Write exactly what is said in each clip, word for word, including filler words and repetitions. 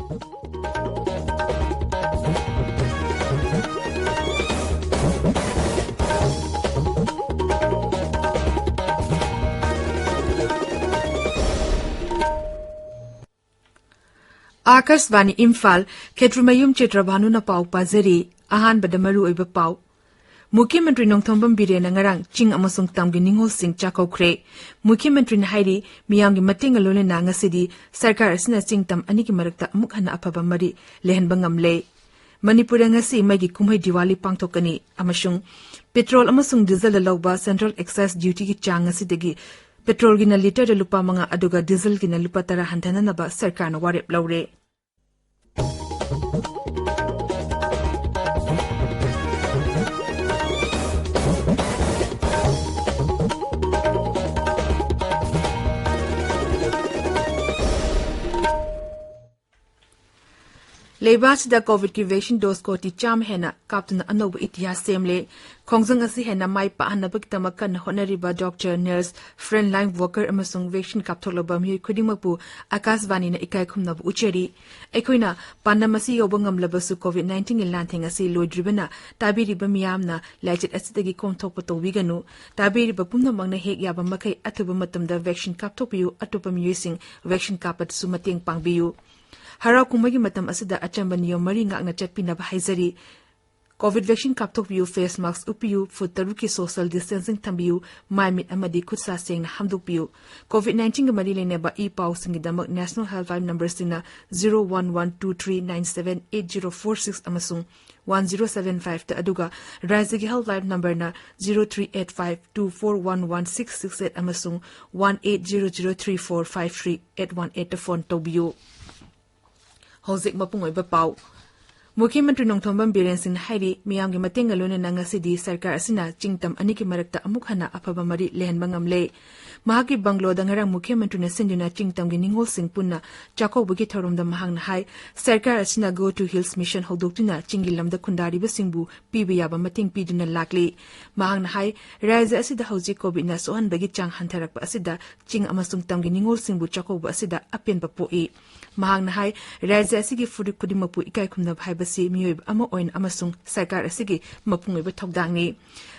ꯑꯥꯀꯥꯁꯕꯥꯅꯤ ꯏꯝꯐꯥꯜ, ꯈꯦꯇ꯭ꯔꯤꯃꯌꯨꯝ ꯆꯤꯇ꯭ꯔꯚꯥꯅꯨꯅ ꯄꯥꯎ ꯄꯥꯖꯔꯤ꯫ ꯑꯍꯥꯟꯕꯗ ꯃꯔꯨꯑꯣꯏꯕ ꯄꯥꯎ꯫ ꯃꯨꯈ꯭ꯌ ꯃꯟꯇ꯭ꯔꯤ ꯅꯣꯡꯊꯣꯝꯕꯝ ꯕꯤꯔꯦꯟꯅ ꯉꯔꯥꯡ ꯆꯤꯡ ꯑꯃꯁꯨꯡ ꯇꯝꯒꯤ ꯅꯤꯉꯣꯜꯁꯤꯡ ꯆꯥꯛꯀꯧꯈ꯭ꯔꯦ꯫ ꯃꯨꯈ꯭ꯌ ꯃꯟꯇ꯭ꯔꯤꯅ ꯍꯥꯏꯔꯤ, ꯃꯤꯌꯥꯝꯒꯤ ꯃꯇꯦꯡꯒ ꯂꯣꯏꯅꯅ ꯉꯁꯤꯗꯤ ꯁꯔꯀꯥꯔ ꯑꯁꯤꯅ ꯆꯤꯡ ꯇꯝ ꯑꯅꯤꯒꯤ ꯃꯔꯛꯇ ꯑꯃꯨꯛ ꯍꯟꯅ ꯑꯐꯕ ꯃꯔꯤ ꯂꯩꯍꯟꯕ ꯉꯝꯂꯦ꯫ ꯃꯅꯤꯄꯨꯔꯗ ꯉꯁꯤ ꯃꯩꯒꯤ ꯀꯨꯝꯍꯩ ꯗꯤꯋꯥꯂꯤ ꯄꯥꯡꯊꯣꯛꯀꯅꯤ ꯑꯃꯁꯨꯡ ꯄꯦꯇ꯭ꯔꯣꯜ ꯑꯃꯁꯨꯡ ꯗꯤꯖꯜꯗ ꯂꯧꯕ ꯁꯦꯟꯇ꯭ꯔꯦꯜ ꯑꯦꯛꯁꯥꯏꯖ ꯗ꯭ꯌꯨꯇꯤꯒꯤ ꯆꯥꯡ ꯉꯁꯤꯗꯒꯤ ꯄꯦꯇ꯭ꯔꯣꯜꯒꯤꯅ ꯂꯤꯇꯔꯗ ꯂꯨꯄꯥ ꯃꯉꯥ ꯑꯗꯨꯒ ꯗꯤꯖꯜꯒꯤꯅ ꯂꯨꯄꯥ ꯇꯔꯥ ꯍꯟꯊꯅꯅꯕ ꯁꯔꯀꯥꯔꯅ ꯋꯥꯔꯦꯞ ꯂꯧꯔꯦ꯫ ꯂꯩꯕꯥꯛ ꯑꯁꯤꯗ ꯀꯣꯚꯤꯗꯀꯤ ꯚꯦꯛꯁꯤꯟ ꯗꯣꯁ ꯀꯣꯇꯤ ꯆꯥꯝꯃ ꯍꯦꯟꯅ ꯀꯥꯞꯇꯨꯅ ꯑꯅꯧꯕ ꯏꯇꯤꯍꯥꯁ ꯁꯦꯝꯂꯦ꯫ ꯈꯣꯡꯖꯪ ꯑꯁꯤ ꯍꯦꯟꯅ ꯃꯥꯏ ꯄꯥꯛꯍꯟꯅꯕꯒꯤꯗꯃꯛ ꯀꯟꯅ ꯍꯣꯠꯅꯔꯤꯕ doctor, nurse, front line worker ꯑꯃꯁꯨꯡ ꯚꯦꯛꯁꯤꯟ ꯀꯥꯞꯊꯣꯛꯂꯕ ꯃꯤꯑꯣꯏ ꯈꯨꯗꯤꯡꯃꯛꯄꯨ ꯑꯥꯀꯥꯁꯕꯥꯅꯤꯅ ꯏꯀꯥꯏ ꯈꯨꯝꯅꯕ ꯎꯠꯆꯔꯤ꯫ ꯑꯩꯈꯣꯏꯅ ꯄꯥꯟꯗꯝ ꯑꯁꯤ ꯌꯧꯕ ꯉꯝꯂꯕꯁꯨ ꯀꯣꯚꯤꯗ ꯅꯥꯏꯟꯇꯤꯟꯒꯤ ꯂꯥꯟꯊꯦꯡ ꯑꯁꯤ ꯂꯣꯏꯗ꯭ꯔꯤꯕꯅ ꯇꯥꯕꯤꯔꯤꯕ ꯃꯤꯌꯥꯝꯅ ꯂꯥꯏꯆꯠ ꯑꯁꯤꯗꯒꯤ ꯀꯣꯝꯊꯣꯛꯄ ꯇꯧꯕꯤꯒꯅꯨ꯫ ꯇꯥꯕꯤꯔꯤꯕ ꯄꯨꯝꯅꯃꯛꯅ ꯍꯦꯛ ꯌꯥꯕ ꯃꯈꯩ ꯑꯊꯨꯕ ꯃꯇꯝꯗ ꯚꯦꯛꯁꯤꯟ ꯀꯥꯞꯊꯣꯛꯄꯤꯌꯨ, ꯑꯇꯣꯞꯄ ꯃꯤꯑꯣꯏꯁꯤꯡ ꯚꯦꯛꯁꯤꯟ ꯀꯥꯞꯄꯗꯁꯨ ꯃꯇꯦꯡ ꯄꯥꯡꯕꯤꯌꯨ꯫ ꯍꯔꯥꯎ ꯀꯨꯝꯍꯩꯒꯤ ꯃꯇꯝ ꯑꯁꯤꯗ ꯑꯆꯝꯕ ꯅꯤꯌꯣꯝ ꯃꯔꯤ ꯉꯥꯛꯅ ꯆꯠꯄꯤꯅꯕ ꯍꯥꯏꯖꯔꯤ꯫ ꯀꯣꯚꯤꯗ ꯚꯦꯛꯁꯤꯟ ꯀꯥꯞꯊꯣꯛꯄꯤꯌꯨ, ꯐꯦꯁ ꯃꯥꯁꯛ ꯎꯞꯄꯤꯌꯨ, ꯐꯨꯠ ꯇꯔꯨꯛꯀꯤ ꯁꯣꯁꯤꯌꯦꯜ ꯗꯤꯁꯇꯦꯟꯁꯤꯡ ꯊꯝꯕꯤꯌꯨ, ꯃꯥꯏ ꯃꯤꯠ ꯑꯃꯗꯤ ꯈꯨꯠ ꯁꯥ ꯁꯦꯡꯅ ꯍꯥꯝꯗꯣꯛꯄꯤꯌꯨ꯫ ꯀꯣꯚꯤꯗ ꯅꯥꯏꯟꯇꯤꯟꯒ ꯃꯔꯤ ꯂꯩꯅꯕ ꯏ ꯄꯥꯎꯁꯤꯡꯒꯤꯗꯃꯛ ꯅꯦꯁꯅꯦꯜ ꯍꯦꯜꯞꯂꯥꯏꯟ ꯅꯝꯕꯔꯁꯤꯡꯅ zero one one two three nine seven eight zero four six ꯑꯃꯁꯨꯡ ꯋꯥꯟ ꯖꯤꯔꯣ ꯁꯚꯦꯟ ꯐꯥꯏꯚꯇ, ꯑꯗꯨꯒ ꯔꯥꯖ꯭ꯌꯒꯤ ꯍꯦꯜꯞꯂꯥꯏꯟ ꯅꯝꯕꯔꯅ zero three eight five two four one one six six eight ꯑꯃꯁꯨꯡ one eight zero zero three four five three eight one ꯑꯩꯠꯇ phone ꯇꯧꯕꯤꯌꯨ꯫ ꯍꯧꯖꯤꯛ ꯃꯄꯨꯡ ꯑꯣꯏꯕ ꯄꯥꯎ꯫ ꯃꯨꯈ꯭ꯌ ꯃꯟꯇ꯭ꯔꯤ ꯅꯣꯡꯊꯣꯝꯕꯝ ꯕꯤꯔꯦꯟ ꯁꯤꯡꯅ ꯍꯥꯏꯔꯤ, ꯃꯤꯌꯥꯝꯒꯤ ꯃꯇꯦꯡꯒ ꯂꯣꯏꯅꯅ ꯉꯁꯤꯗꯤ ꯁꯔꯀꯥꯔ ꯑꯁꯤꯅ ꯆꯤꯡꯇꯝ ꯑꯅꯤꯒꯤ ꯃꯔꯛꯇ ꯑꯃꯨꯛ ꯍꯟꯅ ꯑꯐꯕ ꯃꯔꯤ ꯂꯩꯍꯟꯕ ꯉꯝꯂꯦ꯫ ꯃꯍꯥꯛꯀꯤ ꯕꯪꯒ꯭ꯂꯣꯗ ꯉꯔꯥꯡ ꯃꯨꯈ꯭ꯌ ꯃꯟꯇ꯭ꯔꯤꯅ ꯁꯤꯟꯗꯨꯅ ꯆꯤꯡꯇꯝꯒꯤ ꯅꯤꯉꯣꯜꯁꯤꯡ ꯄꯨꯟꯅ ꯆꯥꯛꯀꯧꯕꯒꯤ ꯊꯧꯔꯝꯗ ꯃꯍꯥꯛꯅ ꯍꯥꯏ, ꯁꯔꯀꯥꯔ ꯑꯁꯤꯅ Go to Hills Mission ꯍꯧꯗꯣꯛꯇꯨꯅ ꯆꯤꯡꯒꯤ ꯂꯝꯗ ꯈꯨꯟꯗꯥꯔꯤꯕꯁꯤꯡꯕꯨ ꯄꯤꯕ ꯌꯥꯕ ꯃꯇꯦꯡ ꯄꯤꯗꯨꯅ ꯂꯥꯛꯂꯤ꯫ ꯃꯍꯥꯛꯅ ꯍꯥꯏ, ꯔꯥꯖ꯭ꯌ ꯑꯁꯤꯗ ꯍꯧꯖꯤꯛ ꯀꯣꯚꯤꯗꯅ ꯁꯣꯛꯍꯟꯕꯒꯤ ꯆꯥꯡ ꯍꯟꯊꯔꯛꯄ ꯑꯁꯤꯗ ꯆꯤꯡ ꯑꯃꯁꯨꯡ ꯇꯝꯒꯤ ꯅꯤꯉꯣꯜꯁꯤꯡꯕꯨ ꯆꯥꯛꯀꯧꯕ ꯑꯁꯤꯗ ꯑꯄꯦꯟꯕ ꯄꯣꯛꯏ꯫ ꯃꯍꯥꯛꯅ ꯍꯥꯏ, ꯔꯥꯖ꯭ꯌ ꯑꯁꯤꯒꯤ ꯐꯨꯔꯨꯞ ꯈꯨꯗꯤꯡꯃꯛꯄꯨ ꯏꯀꯥꯏ ꯈꯨꯝꯅꯕ ꯍꯥꯏꯕꯁꯤ ꯃꯤꯑꯣꯏꯕ ꯑꯃ ꯑꯣꯏꯅ ꯑꯃꯁꯨꯡ ꯁꯔꯀꯥꯔ ꯑꯁꯤꯒꯤ ꯃꯄꯨꯡ ꯑꯣꯏꯕ ꯊꯧꯗꯥꯡꯅꯤ꯫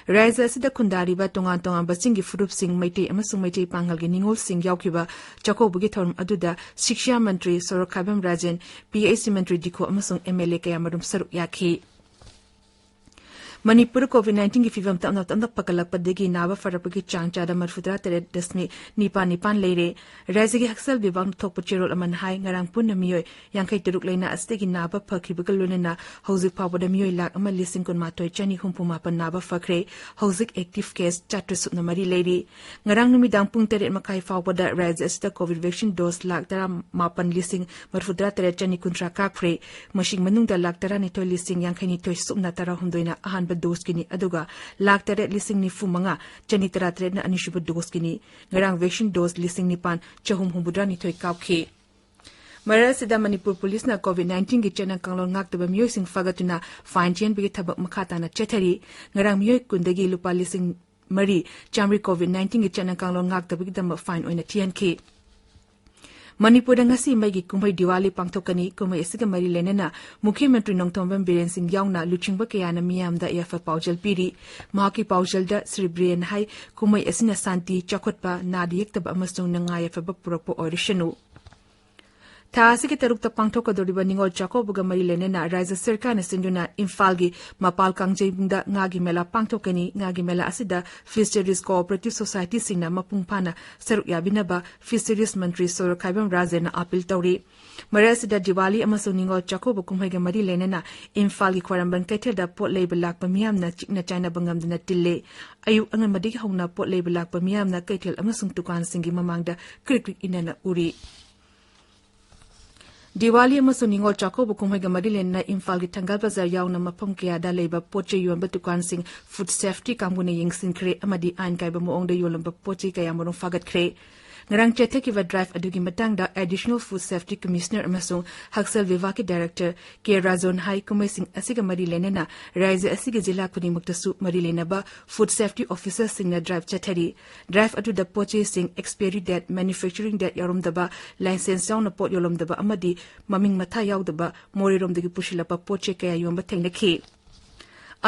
ꯔꯥꯖ꯭ꯌ ꯑꯁꯤꯗ ꯈꯨꯟꯗꯥꯔꯤꯕ ꯇꯣꯉꯥꯟ ꯇꯣꯉꯥꯟꯕ ꯆꯤꯡꯒꯤ ꯐꯨꯔꯨꯞꯁꯤꯡ, ꯃꯩꯇꯩ ꯑꯃꯁꯨꯡ ꯃꯩꯇꯩ ꯄꯥꯉꯜꯒꯤ ꯅꯤꯉꯣꯜꯁꯤꯡ ꯌꯥꯎꯈꯤꯕ ꯆꯥꯛꯀꯧꯕꯒꯤ ꯊꯧꯔꯝ ꯑꯗꯨꯗ ꯁꯤꯛꯁꯥ ꯃꯟꯇ꯭ꯔꯤ ꯁꯣꯔꯣꯛꯈꯥꯏꯕꯝ ꯔꯥꯖꯦꯟ, ꯄꯤ ꯑꯩꯆ ꯁꯤ ꯃꯟꯇ꯭ꯔꯤ ꯗꯤꯈꯣ ꯑꯃꯁꯨꯡ ꯑꯦꯝ ꯑꯦꯜ ꯑꯦ ꯀꯌꯥꯃꯔꯨꯝ ꯁꯔꯨꯛ ꯌꯥꯈꯤ꯫ ꯃꯅꯤꯄꯨꯔꯗ ꯀꯣꯚꯤꯗ ꯅꯥꯏꯟꯇꯤꯟꯒꯤ ꯐꯤꯚꯝ ꯇꯞꯅ ꯇꯞꯅ ꯐꯒꯠꯂꯛꯄꯗꯒꯤ ꯅꯥꯕ ꯐꯔꯛꯄꯒꯤ ꯆꯥꯡ ꯆꯥꯗ ꯃꯔꯤꯐꯨꯇꯔꯥ ꯇꯔꯦꯠ ꯗꯁꯃꯤꯛ ꯅꯤꯄꯥꯟ ꯅꯤꯄꯥꯟ ꯂꯩꯔꯦ꯫ ꯔꯥꯖ꯭ꯌꯒꯤ ꯍꯛꯁꯦꯜ ꯕꯤꯚꯥꯒꯅ ꯊꯣꯛꯄ ꯆꯦꯔꯣꯜ ꯑꯃꯅ ꯍꯥꯏ, ꯉꯔꯥꯡ ꯄꯨꯟꯅ ꯃꯤꯑꯣꯏ ꯌꯥꯡꯈꯩ ꯇꯔꯨꯛ ꯂꯩꯅꯥ ꯑꯁꯤꯗꯒꯤ ꯅꯥꯕ ꯐꯈꯤꯕꯒ ꯂꯣꯏꯅꯅ ꯍꯧꯖꯤꯛ ꯐꯥꯎꯕꯗ ꯃꯤꯑꯣꯏ ꯂꯥꯈ ꯑꯃ ꯂꯤꯁꯤꯡ ꯀꯨꯟꯃꯥꯊꯣꯏ ꯆꯅꯤ ꯍꯨꯝꯐꯨ ꯃꯥꯄꯟ ꯅꯥꯕ ꯐꯈ꯭ꯔꯦ꯫ ꯍꯧꯖꯤꯛ ꯑꯦꯛꯇꯤꯚ ꯀꯦꯁ ꯆꯥꯇ꯭ꯔꯦꯠ ꯁꯨꯞꯅ ꯃꯔꯤ ꯂꯩꯔꯤ꯫ ꯉꯔꯥꯡ ꯅꯨꯃꯤꯗꯥꯡ ꯄꯨꯡ ꯇꯔꯦꯠ ꯃꯈꯥꯏ ꯐꯥꯎꯕꯗ ꯔꯥꯖ꯭ꯌ ꯑꯁꯤꯗ ꯀꯣꯚꯤꯗ ꯚꯦꯛꯁꯤꯟ ꯗꯣꯁ ꯂꯥꯈ ꯇꯔꯥꯃꯥꯄꯟ ꯂꯤꯁꯤꯡ ꯃꯔꯤꯐꯨꯇꯔꯥ ꯇꯔꯦꯠ ꯆꯅꯤ ꯀꯨꯟꯊ꯭ꯔꯥ ꯀꯥꯞꯈ꯭ꯔꯦ꯫ ꯃꯁꯤꯒꯤ ꯃꯅꯨꯡꯗ ꯂꯥꯈ ꯇꯔꯥꯅꯤꯊꯣꯏ ꯂꯤꯁꯤꯡ ꯌꯥꯡꯈꯩꯅꯤꯊꯣꯏ ꯁꯨꯞꯅ ꯇꯔꯥꯍꯨꯝꯗꯣꯏꯅ ꯑꯍꯥꯟꯕ ꯗꯣꯁꯀꯤꯅꯤ, ꯑꯗꯨꯒ ꯂꯥꯈ ꯇꯔꯦꯠ ꯂꯤꯁꯤꯡ ꯅꯤꯐꯨ ꯃꯉꯥ ꯆꯅꯤ ꯇꯔꯥꯇꯔꯦꯠꯅ ꯑꯅꯤꯁꯨꯕ ꯗꯣꯁꯀꯤꯅꯤ꯫ ꯉꯔꯥꯡ ꯚꯦꯛꯁꯤꯟ ꯗꯣꯁ ꯂꯤꯁꯤꯡ ꯅꯤꯄꯥꯟ ꯆꯍꯨꯝ ꯍꯨꯝꯐꯨꯇꯔꯥꯅꯤꯊꯣꯏ ꯀꯥꯞꯈꯤ꯫ ꯃꯔꯛ ꯑꯁꯤꯗ ꯃꯅꯤꯄꯨꯔ ꯄꯨꯂꯤꯁꯅ ꯀꯣꯚꯤꯗ ꯅꯥꯏꯟꯇꯤꯟꯒꯤ ꯆꯠꯅ ꯀꯥꯡꯂꯣꯟ ꯉꯥꯛꯇꯕ ꯃꯤꯑꯣꯏꯁꯤꯡ ꯐꯥꯒꯠꯇꯨꯅ ꯐꯥꯏꯟ ꯊꯤꯍꯟꯕꯒꯤ ꯊꯕꯛ ꯃꯈꯥ ꯇꯥꯅ ꯆꯠꯊꯔꯤ꯫ ꯉꯔꯥꯡ ꯃꯤꯑꯣꯏ ꯀꯨꯟꯗꯒꯤ ꯂꯨꯄꯥ ꯂꯤꯁꯤꯡ ꯃꯔꯤ ꯆꯥꯃꯔꯤ ꯀꯣꯚꯤꯗ ꯅꯥꯏꯟꯇꯤꯟꯒꯤ ꯆꯠꯅ ꯀꯥꯡꯂꯣꯟ ꯉꯥꯛꯇꯕꯒꯤꯗꯃꯛ ꯐꯥꯏꯟ ꯑꯣꯏꯅ ꯊꯤꯍꯟꯈꯤ꯫ ꯃꯅꯤꯄꯨꯔꯗ ꯉꯁꯤ ꯃꯩꯒꯤ ꯀꯨꯝꯍꯩ ꯗꯤꯋꯥꯂꯤ ꯄꯥꯡꯊꯣꯛꯀꯅꯤ꯫ ꯀꯨꯝꯍꯩ ꯑꯁꯤꯒ ꯃꯔꯤ ꯂꯩꯅꯅ ꯃꯨꯈ꯭ꯌ ꯃꯟꯇ꯭ꯔꯤ ꯅꯣꯡꯊꯣꯝꯕꯝ ꯕꯤꯔꯦꯟ ꯁꯤꯡ ꯌꯥꯎꯅ ꯂꯨꯆꯤꯡꯕ ꯀꯌꯥꯅ ꯃꯤꯌꯥꯝꯗ ꯌꯥꯏꯐ ꯄꯥꯎꯖꯦꯜ ꯄꯤꯔꯤ꯫ ꯃꯍꯥꯛꯀꯤ ꯄꯥꯎꯖꯦꯜꯗ ꯁ꯭ꯔꯤ ꯕꯤꯔꯦꯟ ꯍꯥꯏ, ꯀꯨꯝꯍꯩ ꯑꯁꯤꯅ ꯁꯥꯟꯇꯤ, ꯆꯥꯎꯈꯠꯄ, ꯅꯥꯗ ꯌꯦꯛꯇꯕ ꯑꯃꯁꯨꯡ ꯅꯨꯡꯉꯥꯏ ꯌꯥꯏꯐꯕ ꯄꯨꯔꯛꯄ ꯑꯣꯏꯔꯁꯅꯨ꯫ ꯊꯥ ꯑꯁꯤꯒꯤ ꯇꯔꯨꯛꯇ ꯄꯥꯡꯊꯣꯛꯀꯗꯧꯔꯤꯕ ꯅꯤꯉꯣꯜ ꯆꯥꯛꯀꯧꯕꯒ ꯃꯔꯤ ꯂꯩꯅꯅ ꯔꯥꯖ꯭ꯌ ꯁꯔꯀꯥꯔꯅ ꯁꯤꯟꯗꯨꯅ ꯏꯝꯐꯥꯜꯒꯤ ꯃꯄꯥꯜ ꯀꯥꯡꯖꯩꯕꯨꯡꯗ ꯉꯥꯒꯤ ꯃꯦꯂꯥ ꯄꯥꯡꯊꯣꯛꯀꯅꯤ꯫ ꯉꯥꯒꯤ ꯃꯦꯂꯥ ꯑꯁꯤꯗ ꯐꯤꯁꯔꯤꯖ ꯀꯣꯑꯣꯄꯔꯦꯇꯤꯚ ꯁꯣꯁꯥꯏꯇꯤꯁꯤꯡꯅ ꯃꯄꯨꯡ ꯐꯥꯅ ꯁꯔꯨꯛ ꯌꯥꯕꯤꯅꯕ ꯐꯤꯁꯔꯤꯖ ꯃꯟꯇ꯭ꯔꯤ ꯁꯣꯔꯣꯛꯈꯥꯏꯕꯝ ꯔꯥꯖꯦꯟꯅ ꯑꯥꯄꯤꯜ ꯇꯧꯔꯤ꯫ ꯃꯔꯛ ꯑꯁꯤꯗ ꯗꯤꯋꯥꯂꯤ ꯑꯃꯁꯨꯡ ꯅꯤꯉꯣꯜ ꯆꯥꯛꯀꯧꯕ ꯀꯨꯝꯍꯩꯒ ꯃꯔꯤ ꯂꯩꯅꯅ ꯏꯝꯐꯥꯜꯒꯤ ꯈ꯭ꯋꯥꯏꯔꯝꯕꯟ ꯀꯩꯊꯦꯜꯗ ꯄꯣꯠ ꯂꯩꯕ ꯂꯥꯛꯄ ꯃꯤꯌꯥꯝꯅ ꯆꯤꯛꯅ ꯆꯥꯏꯅꯕ ꯉꯝꯗꯅ ꯇꯤꯜꯂꯦ꯫ ꯑꯌꯨꯛ ꯑꯉꯟꯕꯗꯒꯤ ꯍꯧꯅ ꯄꯣꯠ ꯂꯩꯕ ꯂꯥꯛꯄ ꯃꯤꯌꯥꯝꯅ ꯀꯩꯊꯦꯜ ꯑꯃꯁꯨꯡ ꯗꯨꯀꯥꯟꯁꯤꯡꯒꯤ ꯃꯃꯥꯡꯗ ꯀ꯭ꯔꯤꯛ ꯀ꯭ꯔꯤꯛ ꯏꯟꯅꯅ ꯎꯔꯤ꯫ ꯗꯤꯋꯥꯂꯤ ꯑꯃꯁꯨꯡ ꯅꯤꯉꯣꯜ ꯆꯥꯛꯀꯧꯕ ꯀꯨꯝꯍꯩꯒ ꯃꯔꯤ ꯂꯩꯅꯅ ꯏꯝꯐꯥꯜꯒꯤ ꯊꯪꯒꯥꯜ ꯕꯖꯥꯔ ꯌꯥꯎꯅ ꯃꯐꯝ ꯀꯌꯥꯗ ꯂꯩꯕ ꯄꯣꯠ ꯆꯩ ꯌꯣꯟꯕ ꯗꯨꯀꯥꯟꯁꯤꯡ ꯐꯨꯗ ꯁꯦꯐꯇꯤ ꯀꯥꯡꯕꯨꯅ ꯌꯦꯡꯁꯤꯟꯈ꯭ꯔꯦ ꯑꯃꯗꯤ ꯑꯥꯏꯟ ꯀꯥꯏꯕ ꯃꯑꯣꯡꯗ ꯌꯣꯜꯂꯝꯕ ꯄꯣꯠ ꯆꯩ ꯀꯌꯥ ꯃꯔꯨꯝ ꯐꯥꯒꯠꯈ꯭ꯔꯦ꯫ ꯉꯔꯥꯡ ꯆꯠꯊꯈꯤꯕ ꯗ꯭ꯔꯥꯏꯚ ꯑꯗꯨꯒꯤ ꯃꯇꯥꯡꯗ ꯑꯦꯗꯤꯁꯅꯦꯜ ꯐꯨꯗ ꯁꯦꯐꯇꯤ ꯀꯃꯤꯁꯅꯔ ꯑꯃꯁꯨꯡ ꯍꯛꯁꯦꯜ ꯚꯤꯚꯥꯒꯀꯤ ꯗꯥꯏꯔꯦꯛꯇꯔ ꯀꯦ ꯔꯥꯖꯣꯟ ꯍꯥꯏ, ꯀꯨꯝꯍꯩꯁꯤꯡ ꯑꯁꯤꯒ ꯃꯔꯤ ꯂꯩꯅꯅ ꯔꯥꯖ꯭ꯌ ꯑꯁꯤꯒꯤ ꯖꯤꯂꯥ ꯈꯨꯗꯤꯡꯃꯛꯇꯁꯨ ꯃꯔꯤ ꯂꯩꯅꯕ ꯐꯨꯗ ꯁꯦꯐꯇꯤ ꯑꯣꯐꯤꯁꯔꯁꯤꯡꯅ ꯗ꯭ꯔꯥꯏꯚ ꯆꯠꯊꯔꯤ꯫ ꯗ꯭ꯔꯥꯏꯚ ꯑꯗꯨꯗ ꯄꯣꯠ ꯆꯩꯁꯤꯡ ꯑꯦꯛꯁꯄꯤꯌꯔꯤ ꯗꯦꯠ, ꯃꯦꯅꯨꯐꯦꯛꯆꯔꯤꯡ ꯗꯦꯠ ꯌꯥꯎꯔꯝꯗꯕ, ꯂꯥꯏꯁꯦꯟꯁ ꯌꯥꯎꯅ ꯄꯣꯠ ꯌꯣꯜꯂꯝꯗꯕ ꯑꯃꯗꯤ ꯃꯃꯤꯡ ꯃꯊꯥ ꯌꯥꯎꯗꯕ ꯃꯣꯔꯦꯔꯣꯝꯗꯒꯤ ꯄꯨꯁꯤꯜꯂꯛꯄ ꯄꯣꯠ ꯆꯩ ꯀꯌꯥ ꯌꯣꯟꯕ ꯊꯦꯡꯅꯈꯤ꯫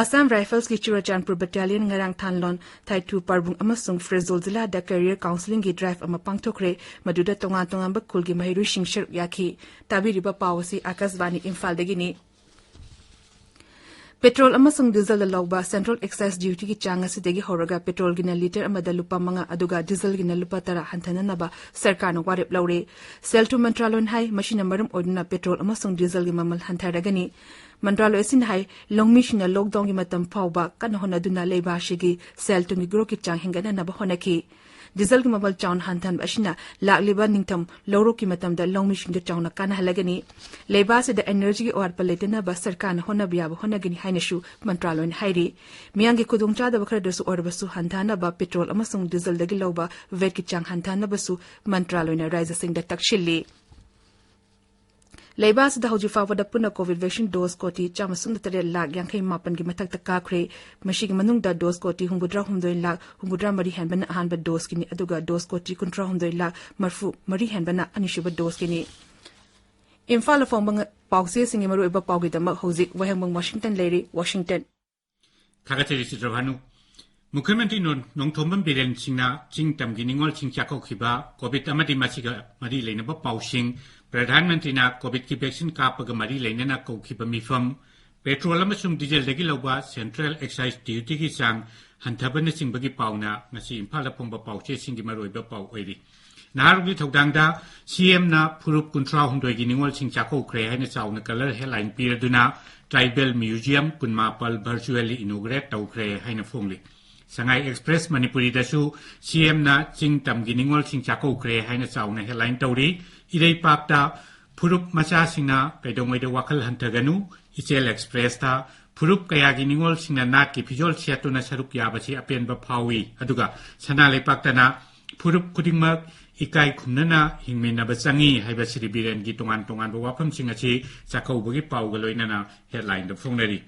ꯑꯁꯥꯝ ꯔꯥꯏꯐꯜꯁꯀꯤ ꯆꯨꯔꯥꯆꯥꯟꯄꯨꯔ ꯕꯠꯇꯥꯂꯤꯌꯟ ꯉꯔꯥꯡ ꯊꯥꯟꯂꯣꯟ, ꯊꯥꯏꯇꯨ, ꯄꯥꯔꯕꯨꯡ ꯑꯃꯁꯨꯡ ꯐ꯭ꯔꯦꯖꯣꯜ ꯖꯤꯂꯥꯗ ꯀꯦꯔꯤꯌꯔ ꯀꯥꯎꯟꯁꯤꯂꯤꯡꯒꯤ ꯗ꯭ꯔꯥꯏꯚ ꯑꯃ ꯄꯥꯡꯊꯣꯛꯈ꯭ꯔꯦ꯫ ꯃꯗꯨꯗ ꯇꯣꯉꯥꯟ ꯇꯣꯉꯥꯟꯕ ꯈꯨꯜꯒꯤ ꯃꯍꯩꯔꯣꯏꯁꯤꯡ ꯁꯔꯨꯛ ꯌꯥꯈꯤ꯫ ꯇꯥꯕꯤꯔꯤꯕ ꯄꯥꯎ ꯑꯁꯤ ꯑꯥꯀꯥꯁꯕꯥꯅꯤ ꯏꯝꯐꯥꯜꯗꯒꯤꯅꯤ꯫ ꯄꯦꯇ꯭ꯔꯣꯜ ꯑꯃꯁꯨꯡ ꯗꯤꯖꯜꯗ ꯂꯧꯕ ꯁꯦꯟꯇ꯭ꯔꯦꯜ ꯑꯦꯛꯁꯥꯏꯖ ꯗ꯭ꯌꯨꯇꯤꯒꯤ ꯆꯥꯡ ꯑꯁꯤꯗꯒꯤ ꯍꯧꯔꯒ ꯄꯦꯇ꯭ꯔꯣꯜꯒꯤꯅ ꯂꯤꯇꯔ ꯑꯃꯗ ꯂꯨꯄꯥ ꯃꯉꯥ ꯑꯗꯨꯒ ꯗꯤꯖꯜꯒꯤꯅ ꯂꯨꯄꯥ ꯇꯔꯥ ꯍꯟꯊꯅꯅꯕ ꯁꯔꯀꯥꯔꯅ ꯋꯥꯔꯦꯞ ꯂꯧꯔꯦ꯫ ꯁꯦꯜ ꯊꯨꯝ ꯃꯟꯇ꯭ꯔꯥꯂꯣꯟ ꯍꯥꯏ, ꯃꯁꯤꯅ ꯃꯔꯝ ꯑꯣꯏꯗꯨꯅ ꯄꯦꯇ꯭ꯔꯣꯜ ꯑꯃꯁꯨꯡ ꯗꯤꯖꯜꯒꯤ ꯃꯃꯜ ꯍꯟꯊꯔꯒꯅꯤ꯫ ꯃꯟꯇ꯭ꯔꯥꯂꯣꯏ ꯑꯁꯤꯅ ꯍꯥꯏ, ꯂꯧꯃꯤꯁꯤꯡꯅ ꯂꯣꯛꯗꯥꯎꯟꯒꯤ ꯃꯇꯝ ꯐꯥꯎꯕ ꯀꯟꯅ ꯍꯣꯠꯅꯗꯨꯅ ꯂꯩꯕꯥꯛ ꯑꯁꯤꯒꯤ ꯁꯦꯜ ꯊꯨꯝꯒꯤ ꯒ꯭ꯔꯣꯊꯀꯤ ꯆꯥꯡ ꯍꯦꯟꯒꯠꯅꯅꯕ ꯍꯣꯠꯅꯈꯤ꯫ ꯗꯤꯖꯜꯒꯤ ꯃꯃꯜ ꯆꯥꯎꯅ ꯍꯟꯊꯍꯟꯕ ꯑꯁꯤꯅ ꯂꯥꯛꯂꯤꯕ ꯅꯤꯡꯊꯝ ꯂꯧꯔꯣꯛꯀꯤ ꯃꯇꯝꯗ ꯂꯧꯃꯤꯁꯤꯡꯗ ꯆꯥꯎꯅ ꯀꯥꯟꯅꯍꯜꯂꯒꯅꯤ꯫ ꯂꯩꯕꯥꯛ ꯑꯁꯤꯗ ꯑꯦꯅꯔꯖꯤꯒꯤ ꯑꯋꯥꯠꯄ ꯂꯩꯇꯅꯕ ꯁꯔꯀꯥꯔꯅ ꯍꯣꯠꯅꯕ ꯌꯥꯕ ꯍꯣꯠꯅꯒꯅꯤ ꯍꯥꯏꯅꯁꯨ ꯃꯟꯇ꯭ꯔꯥꯂꯣꯏꯅ ꯍꯥꯏꯔꯤ꯫ ꯃꯤꯌꯥꯝꯒꯤ ꯈꯨꯗꯣꯡꯆꯥꯗꯕ ꯈꯔꯗꯁꯨ ꯑꯣꯏꯔꯕꯁꯨ ꯍꯟꯊꯍꯟꯅꯕ ꯄꯦꯇ꯭ꯔꯣꯜ ꯑꯃꯁꯨꯡ ꯗꯤꯖꯜꯗꯒꯤ ꯂꯧꯕ ꯚꯦꯠꯀꯤ ꯆꯥꯡ ꯍꯟꯊꯍꯟꯅꯕꯁꯨ ꯃꯟꯇ꯭ꯔꯥꯂꯣꯏꯅ ꯔꯥꯏꯖ꯭ꯌꯁꯤꯡꯗ ꯇꯛꯁꯤꯜꯂꯤ꯫ ꯂꯩꯕꯥꯛ ꯑꯁꯤꯗ ꯍꯧꯖꯤꯛ ꯐꯥꯎꯕꯗ ꯄꯨꯟꯅ ꯀꯣꯚꯤꯗ ꯚꯦꯛꯁꯤꯟ ꯗꯣꯁ ꯀꯣꯇꯤ ꯆꯥꯝꯃ ꯁꯨꯞꯅ ꯇꯔꯦꯠ ꯂꯥꯈ ꯌꯥꯡꯈꯩ ꯃꯥꯄꯟꯒꯤ ꯃꯊꯛꯇ ꯀꯥꯈ꯭ꯔꯦ꯫ ꯃꯁꯤꯒꯤ ꯃꯅꯨꯡꯗ ꯗꯣꯁ ꯀꯣꯇꯤ ꯍꯨꯝꯐꯨꯇꯔꯥ ꯍꯨꯝꯗꯣꯏ ꯂꯥꯈ ꯍꯨꯝꯐꯨꯇꯔꯥ ꯃꯔꯤ ꯍꯦꯟꯕꯅ ꯑꯍꯥꯟꯕ ꯗꯣꯁꯀꯤꯅꯤ, ꯑꯗꯨꯒ ꯗꯣꯁ ꯀꯣꯇꯤ ꯀꯨꯟꯊ꯭ꯔꯥ ꯍꯨꯝꯗꯣꯏ ꯂꯥꯈ ꯃꯔꯤꯐꯨ ꯃꯔꯤ ꯍꯦꯟꯕꯅ ꯑꯅꯤꯁꯨꯕ ꯗꯣꯁꯀꯤꯅꯤ꯫ ꯏꯝꯐꯥꯜꯗ ꯐꯣꯡꯕ ꯉ-, ꯄꯥꯎꯆꯦꯁꯤꯡꯒꯤ ꯃꯔꯨꯑꯣꯏꯕ ꯄꯥꯎꯒꯤꯗꯃꯛ ꯍꯧꯖꯤꯛ ꯋꯥꯍꯦꯡꯕꯝ ꯋꯥꯁꯤꯡꯇꯟ ꯂꯩꯔꯤ, ꯋꯥꯁꯤꯡꯇꯟ꯫ ꯊꯥꯒꯠꯆꯔꯤ ꯆꯤꯇ꯭ꯔꯚꯥꯅꯨ꯫ ꯃꯨꯈ꯭ꯌ ꯃꯟꯇ꯭ꯔꯤ ꯅꯣꯡ-, ꯅꯣꯡꯊꯣꯝꯕꯝ ꯕꯤꯔꯦꯟ ꯁꯤꯡꯅ ꯆꯤꯡ ꯇꯝꯒꯤ ꯅꯤꯉꯣꯜꯁꯤꯡ ꯆꯥꯛꯀꯧꯈꯤꯕ, ꯀꯣꯚꯤꯗ ꯑꯃꯗꯤ ꯃꯁꯤꯒ ꯃꯔꯤ ꯂꯩꯅꯕ ꯄꯥꯎꯁꯤꯡ, ꯄ꯭ꯔꯙꯥꯟ ꯃꯟꯇ꯭ꯔꯤꯅ ꯀꯣꯚꯤꯗꯀꯤ ꯚꯦꯛꯁꯤꯟ ꯀꯥꯞꯄꯒ ꯃꯔꯤ ꯂꯩꯅꯅ ꯀꯧꯈꯤꯕ ꯃꯤꯐꯝ, ꯄꯦꯇ꯭ꯔꯣꯜ ꯑꯃꯁꯨꯡ ꯗꯤꯖꯦꯜꯗꯒꯤ ꯂꯧꯕ ꯁꯦꯟꯇ꯭ꯔꯦꯜ ꯑꯦꯛꯁꯥꯏꯖ ꯗ꯭ꯌꯨꯇꯤꯒꯤ ꯆꯥꯡ ꯍꯟꯊꯕꯅꯆꯤꯡꯕꯒꯤ ꯄꯥꯎꯅ ꯉꯁꯤ ꯏꯝꯐꯥꯜꯗ ꯐꯣꯡꯕ ꯄꯥꯎꯆꯦꯁꯤꯡꯒꯤ ꯃꯔꯨꯑꯣꯏꯕ ꯄꯥꯎ ꯑꯣꯏꯔꯤ꯫ ꯅꯍꯥꯔꯣꯜꯒꯤ ꯊꯧꯗꯥꯡꯗ ꯁꯤꯑꯦꯝꯅ ꯐꯨꯔꯨꯞ ꯀꯨꯟꯊ꯭ꯔꯥ ꯍꯨꯝꯗꯣꯏꯒꯤ ꯅꯤꯉꯣꯜꯁꯤꯡ ꯆꯥꯛꯀꯧꯈ꯭ꯔꯦ ꯍꯥꯏꯅ ꯆꯥꯎꯅ colour headline ꯄꯤꯔꯗꯨꯅ tribal museum ꯀꯨꯟꯃꯥꯄꯜ ꯚꯔꯆꯨꯑꯦꯜꯂꯤ inaugurate ꯇꯧꯈ꯭ꯔꯦ ꯍꯥꯏꯅ ꯐꯣꯡꯂꯤ꯫ ꯁꯉꯥꯏ ꯑꯦꯛꯁꯄ꯭ꯔꯦꯁ ꯃꯅꯤꯄꯨꯔꯤꯗꯁꯨ ꯁꯤꯑꯦꯝꯅ ꯆꯤꯡ ꯇꯝꯒꯤ ꯅꯤꯉꯣꯜꯁꯤꯡ ꯆꯥꯛꯀꯧꯈ꯭ꯔꯦ ꯍꯥꯏꯅ ꯆꯥꯎꯅ ꯍꯦꯗꯂꯥꯏꯟ ꯇꯧꯔꯤ꯫ ꯏꯔꯩꯄꯥꯛꯇ ꯐꯨꯔꯨꯞ ꯃꯆꯥꯁꯤꯡꯅ ꯀꯩꯗꯧꯉꯩꯗ ꯋꯥꯈꯜ ꯍꯟꯊꯒꯅꯨ꯫ ꯏꯆꯦꯜ ꯑꯦꯛꯁꯄ꯭ꯔꯦꯁꯇ ꯐꯨꯔꯨꯞ ꯀꯌꯥꯒꯤ ꯅꯤꯉꯣꯜꯁꯤꯡꯅ ꯅꯥꯠꯀꯤ ꯐꯤꯖꯣꯜ ꯁꯦꯠꯇꯨꯅ ꯁꯔꯨꯛ ꯌꯥꯕꯁꯤ ꯑꯄꯦꯟꯕ ꯐꯥꯎꯏ꯫ ꯑꯗꯨꯒ ꯁꯅꯥ ꯂꯩꯄꯥꯛꯇꯅ ꯐꯨꯔꯨꯞ ꯈꯨꯗꯤꯡꯃꯛ ꯏꯀꯥꯏ ꯈꯨꯝꯅꯅ ꯍꯤꯡꯃꯤꯟꯅꯕ ꯆꯪꯏ ꯍꯥꯏꯕ ꯁ꯭ꯔꯤ ꯕꯤꯔꯦꯟꯒꯤ ꯇꯣꯉꯥꯟ ꯇꯣꯉꯥꯟꯕ ꯋꯥꯐꯝꯁꯤꯡ ꯑꯁꯤ ꯆꯥꯛꯀꯧꯕꯒꯤ ꯄꯥꯎꯒ ꯂꯣꯏꯅꯅ ꯍꯦꯗꯂꯥꯏꯟꯗ ꯐꯣꯡꯅꯔꯤ꯫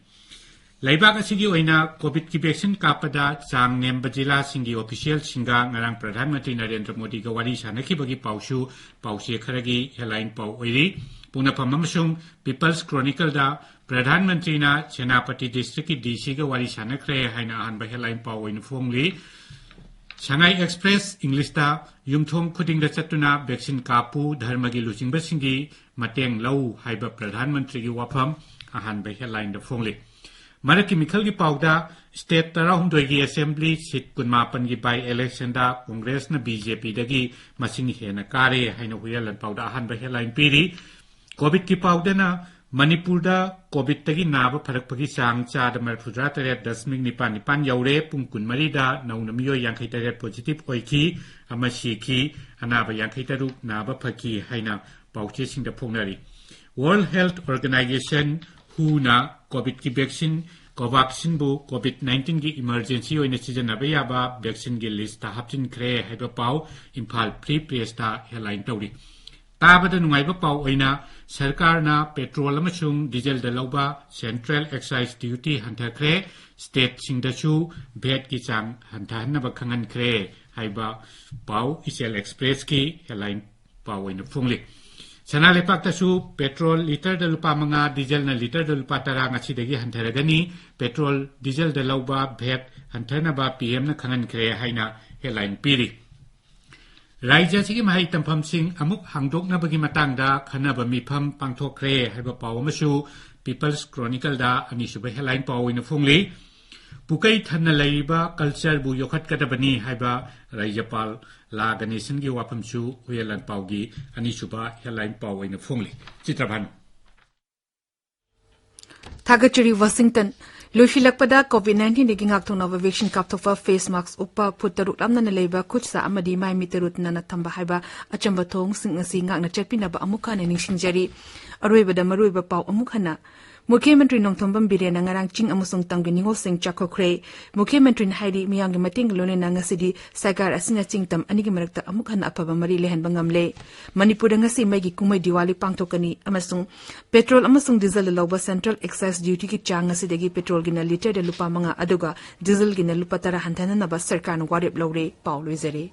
ꯂꯩꯕꯥꯛ ꯑꯁꯤꯒꯤ ꯑꯣꯏꯅ ꯀꯣꯚꯤꯗꯀꯤ ꯚꯦꯛꯁꯤꯟ ꯀꯥꯞꯄꯗ ꯆꯥꯡ ꯅꯦꯝꯕ ꯖꯤꯂꯥꯁꯤꯡꯒꯤ ꯑꯣꯐꯤꯁꯤꯌꯦꯜꯁꯤꯡꯒ ꯉꯔꯥꯡ ꯄ꯭ꯔꯙꯥꯟ ꯃꯟꯇ꯭ꯔꯤ ꯅꯔꯦꯟꯗ꯭ꯔ ꯃꯣꯗꯤꯒ ꯋꯥꯔꯤ ꯁꯥꯟꯅꯈꯤꯕꯒꯤ ꯄꯥꯎꯁꯨ ꯄꯥꯎꯆꯦ ꯈꯔꯒꯤ ꯍꯦꯗꯂꯥꯏꯟ ꯄꯥꯎ ꯑꯣꯏꯔꯤ꯫ ꯄꯣꯛꯅꯐꯝ ꯑꯃꯁꯨꯡ ꯄꯤꯄꯜꯁ ꯀ꯭ꯔꯣꯅꯤꯀꯜꯗ ꯄ꯭ꯔꯙꯥꯟ ꯃꯟꯇ꯭ꯔꯤꯅ ꯁꯦꯅꯥꯄꯇꯤ ꯗꯤꯁꯇ꯭ꯔꯤꯛꯀꯤ ꯗꯤ ꯁꯤꯒ ꯋꯥꯔꯤ ꯁꯥꯟꯅꯈ꯭ꯔꯦ ꯍꯥꯏꯅ ꯑꯍꯥꯟꯕ ꯍꯦꯗꯂꯥꯏꯟ ꯄꯥꯎ ꯑꯣꯏꯅ ꯐꯣꯡꯂꯤ꯫ ꯁꯉꯥꯏ ꯑꯦꯛꯁꯄ꯭ꯔꯦꯁ ꯏꯪꯂꯤꯁꯇ ꯌꯨꯝꯊꯣꯡ ꯈꯨꯗꯤꯡꯗ ꯆꯠꯇꯨꯅ ꯚꯦꯛꯁꯤꯟ ꯀꯥꯞꯄꯨ, ꯙꯔꯃꯒꯤ ꯂꯨꯆꯤꯡꯕꯁꯤꯡꯒꯤ ꯃꯇꯦꯡ ꯂꯧ ꯍꯥꯏꯕ ꯄ꯭ꯔꯙꯥꯟ ꯃꯟꯇ꯭ꯔꯤꯒꯤ ꯋꯥꯐꯝ ꯑꯍꯥꯟꯕ ꯍꯦꯗꯂꯥꯏꯟꯗ ꯐꯣꯡꯂꯤ꯫ ꯃꯔꯛꯀꯤ ꯃꯤꯈꯜꯒꯤ ꯄꯥꯎꯗ ꯁ꯭ꯇꯦꯠ ꯇꯔꯥꯍꯨꯝꯗꯣꯏꯒꯤ ꯑꯦꯁꯦꯝꯕ꯭ꯂꯤ ꯁꯤꯠ ꯀꯨꯟꯃꯥꯄꯟꯒꯤ ꯕꯥꯏ ꯏꯂꯦꯛꯁꯟꯗ ꯀꯣꯡꯒ꯭ꯔꯦꯁꯅ ꯕꯤ ꯖꯦ ꯄꯤꯗꯒꯤ ꯃꯁꯤꯡ ꯍꯦꯟꯅ ꯀꯥꯔꯦ ꯍꯥꯏꯅ ꯍꯨꯏꯌꯦꯟ ꯂꯥꯟꯄꯥꯎꯗ ꯑꯍꯥꯟꯕ ꯍꯦꯗꯂꯥꯏꯟ ꯄꯤꯔꯤ꯫ ꯀꯣꯚꯤꯗꯀꯤ ꯄꯥꯎꯗꯅ ꯃꯅꯤꯄꯨꯔꯗ ꯀꯣꯚꯤꯗꯇꯒꯤ ꯅꯥꯕ ꯐꯔꯛꯄꯒꯤ ꯆꯥꯡ ꯆꯥꯗ ꯃꯔꯤꯐꯨꯇꯔꯥ ꯇꯔꯦꯠ ꯗꯁꯃꯤꯛ ꯅꯤꯄꯥꯟ ꯅꯤꯄꯥꯟ ꯌꯧꯔꯦ꯫ ꯄꯨꯡ ꯀꯨꯟꯃꯔꯤꯗ ꯅꯧꯅ ꯃꯤꯑꯣꯏ ꯌꯥꯡꯈꯩ ꯇꯔꯦꯠ ꯄꯣꯖꯤꯇꯤꯚ ꯑꯣꯏꯈꯤ, ꯑꯃ ꯁꯤꯈꯤ, ꯑꯅꯥꯕ ꯌꯥꯡꯈꯩ ꯇꯔꯨꯛ ꯅꯥꯕ ꯐꯈꯤ ꯍꯥꯏꯅ ꯄꯥꯎꯆꯦꯁꯤꯡꯗ ꯐꯣꯡꯅꯔꯤ꯫ ꯋꯥꯔꯜꯗ ꯍꯦꯜꯊ ꯑꯣꯔꯒꯅꯥꯏꯖꯦꯁꯟ, ꯍꯨꯅ ꯀꯣꯚꯤꯗꯀꯤ ꯚꯦꯛꯁꯤꯟ ꯀꯣꯚꯥꯛꯁꯤꯟꯕꯨ ꯀꯣꯚꯤꯗ ꯅꯥꯏꯟꯇꯤꯟꯒꯤ ꯏꯃꯔꯖꯦꯟꯁꯤ ꯑꯣꯏꯅ ꯁꯤꯖꯤꯟꯅꯕ ꯌꯥꯕ ꯚꯦꯛꯁꯤꯟꯒꯤ ꯂꯤꯁꯇ ꯍꯥꯞꯆꯤꯟꯈ꯭ꯔꯦ ꯍꯥꯏꯕ ꯄꯥꯎ ꯏꯝꯐꯥꯜ ꯐ꯭ꯔꯤ ꯄ꯭ꯔꯦꯁꯇ ꯍꯦꯗꯂꯥꯏꯟ ꯇꯧꯔꯤ꯫ ꯇꯥꯕꯗ ꯅꯨꯡꯉꯥꯏꯕ ꯄꯥꯎ ꯑꯣꯏꯅ ꯁꯔꯀꯥꯔꯅ ꯄꯦꯇ꯭ꯔꯣꯜ ꯑꯃꯁꯨꯡ ꯗꯤꯖꯜꯗ ꯂꯧꯕ ꯁꯦꯟꯇ꯭ꯔꯦꯜ ꯑꯦꯛꯁꯥꯏꯖ ꯗ꯭ꯌꯨꯇꯤ ꯍꯟꯊꯈ꯭ꯔꯦ, ꯁ꯭ꯇꯦꯠꯁꯤꯡꯗꯁꯨ ꯚꯦꯠꯀꯤ ꯆꯥꯡ ꯍꯟꯊꯍꯟꯅꯕ ꯈꯪꯍꯟꯈ꯭ꯔꯦ ꯍꯥꯏꯕ ꯄꯥꯎ ꯏꯆꯦꯜ ꯑꯦꯛꯁꯄ꯭ꯔꯦꯁꯀꯤ ꯍꯦꯗꯂꯥꯏꯟ ꯄꯥꯎ ꯑꯣꯏꯅ ꯐꯣꯡꯂꯤ꯫ ꯁꯅꯥ ꯂꯩꯄꯥꯛꯇꯁꯨ ꯄꯦꯇ꯭ꯔꯣꯜ ꯂꯤꯇꯔꯗ ꯂꯨꯄꯥ ꯃꯉꯥ, ꯗꯤꯖꯜꯅ ꯂꯤꯇꯔꯗ ꯂꯨꯄꯥ ꯇꯔꯥ ꯉꯁꯤꯗꯒꯤ ꯍꯟꯊꯔꯒꯅꯤ꯫ ꯄꯦꯇ꯭ꯔꯣꯜ, ꯗꯤꯖꯜꯗ ꯂꯧꯕ ꯚꯦꯠ ꯍꯟꯊꯅꯕ ꯄꯤ ꯑꯦꯝꯅ ꯈꯪꯍꯟꯈ꯭ꯔꯦ ꯍꯥꯏꯅ ꯍꯦꯗꯂꯥꯏꯟ ꯄꯤꯔꯤ꯫ ꯔꯥꯖ꯭ꯌ ꯑꯁꯤꯒꯤ ꯃꯍꯩ ꯇꯝꯐꯝꯁꯤꯡ ꯑꯃꯨꯛ ꯍꯥꯡꯗꯣꯛꯅꯕꯒꯤ ꯃꯇꯥꯡꯗ ꯈꯟꯅꯕ ꯃꯤꯐꯝ ꯄꯥꯡꯊꯣꯛꯈ꯭ꯔꯦ ꯍꯥꯏꯕ ꯄꯥꯎ ꯑꯃꯁꯨ ꯄꯤꯄꯜꯁ ꯀ꯭ꯔꯣꯅꯤꯀꯜꯗ ꯑꯅꯤꯁꯨꯕ ꯍꯦꯗꯂꯥꯏꯟ ꯄꯥꯎ ꯑꯣꯏꯅ ꯐꯣꯡꯂꯤ꯫ ꯄꯨꯀꯩ ꯊꯟꯅ ꯂꯩꯔꯤꯕ ꯀꯜꯆꯔꯕꯨ ꯌꯣꯛꯈꯠꯀꯗꯕꯅꯤ ꯍꯥꯏꯕ ꯔꯥꯖ꯭ꯌꯄꯥꯜ ꯂꯥ ꯒꯅꯦꯁꯟꯒꯤ ꯋꯥꯐꯝꯁꯨ ꯍꯨꯏꯌꯦꯟ ꯂꯥꯟꯄꯥꯎꯒꯤ ꯑꯅꯤꯁꯨꯕ ꯍꯦꯗꯂꯥꯏꯟ ꯄꯥꯎ ꯑꯣꯏꯅ ꯐꯣꯡꯂꯤ꯫ ꯆꯤꯇ꯭ꯔꯚꯥꯅꯨ꯫ ꯊꯥꯒꯠꯆꯔꯤ ꯋꯥꯁꯤꯡꯇꯟ꯫ ꯂꯣꯏꯁꯤꯜꯂꯛꯄꯗ, COVID nineteenꯗꯒꯤ ꯉꯥꯛꯊꯣꯛꯅꯕ vaccine ꯀꯥꯞꯊꯣꯛꯄ, face mask ꯎꯞꯄ, ꯐꯨꯠ ꯇꯔꯨꯛ ꯂꯥꯞꯅꯅ ꯂꯩꯕ, ꯈꯨꯠ ꯁꯥ ꯑꯃꯗꯤ ꯃꯥꯏ ꯃꯤꯠ ꯇꯔꯨ ꯇꯅꯥꯟꯅ ꯊꯝꯕ ꯍꯥꯏꯕ ꯑꯆꯝꯕ ꯊꯧꯑꯣꯡꯁꯤꯡ ꯑꯁꯤ ꯉꯥꯛꯅ ꯆꯠꯄꯤꯅꯕ ꯑꯃꯨꯛ ꯍꯟꯅ ꯅꯤꯡꯁꯤꯡꯖꯔꯤ꯫ ꯑꯔꯣꯏꯕꯗ ꯃꯔꯨꯑꯣꯏꯕ ꯄꯥꯎ ꯑꯃꯨꯛ ꯍꯟꯅ꯫ ꯃꯨꯈ꯭ꯌ ꯃꯟꯇ꯭ꯔꯤ ꯅꯣꯡꯊꯣꯝꯕꯝ ꯕꯤꯔꯦꯟꯅ ꯉꯔꯥꯡ ꯆꯤꯡ ꯑꯃꯁꯨꯡ ꯇꯝꯒꯤ ꯅꯤꯉꯣꯜꯁꯤꯡ ꯆꯥꯎꯈꯠꯈ꯭ꯔꯦ꯫ ꯃꯨꯈ꯭ꯌ ꯃꯟꯇ꯭ꯔꯤꯅ ꯍꯥꯏꯔꯤ, ꯃꯤꯌꯥꯝꯒꯤ ꯃꯇꯦꯡꯒ ꯂꯣꯏꯅꯅ ꯉꯁꯤꯗꯤ ꯁꯔꯀꯥꯔ ꯑꯁꯤꯅ ꯆꯤꯡ ꯇꯝ ꯑꯅꯤꯒꯤ ꯃꯔꯛꯇ ꯑꯃꯨꯛ ꯍꯟꯅ ꯑꯐꯕ ꯃꯔꯤ ꯂꯩꯍꯟꯕ ꯉꯝꯂꯦ꯫ ꯃꯅꯤꯄꯨꯔꯗ ꯉꯁꯤ ꯃꯩꯒꯤ ꯀꯨꯝꯍꯩ ꯗꯤꯋꯥꯂꯤ ꯄꯥꯡꯊꯣꯛꯀꯅꯤ ꯑꯃꯁꯨꯡ ꯄꯦꯇ꯭ꯔꯣꯜ ꯑꯃꯁꯨꯡ ꯗꯤꯖꯜꯗ ꯂꯧꯕ central excise dutyꯒꯤ ꯆꯥꯡ ꯉꯁꯤꯗꯒꯤ ꯄꯦꯇ꯭ꯔꯣꯜꯒꯤꯅ ꯂꯤꯇꯔꯗ ꯂꯨꯄꯥ ꯃꯉꯥ ꯑꯗꯨꯒ ꯗꯤꯖꯜꯒꯤꯅ ꯂꯨꯄꯥ ꯇꯔꯥ ꯍꯟꯊꯅꯅꯕ ꯁꯔꯀꯥꯔꯅ ꯋꯥꯔꯦꯞ ꯂꯧꯔꯦ꯫ ꯄꯥꯎ ꯂꯣꯏꯖꯔꯦ꯫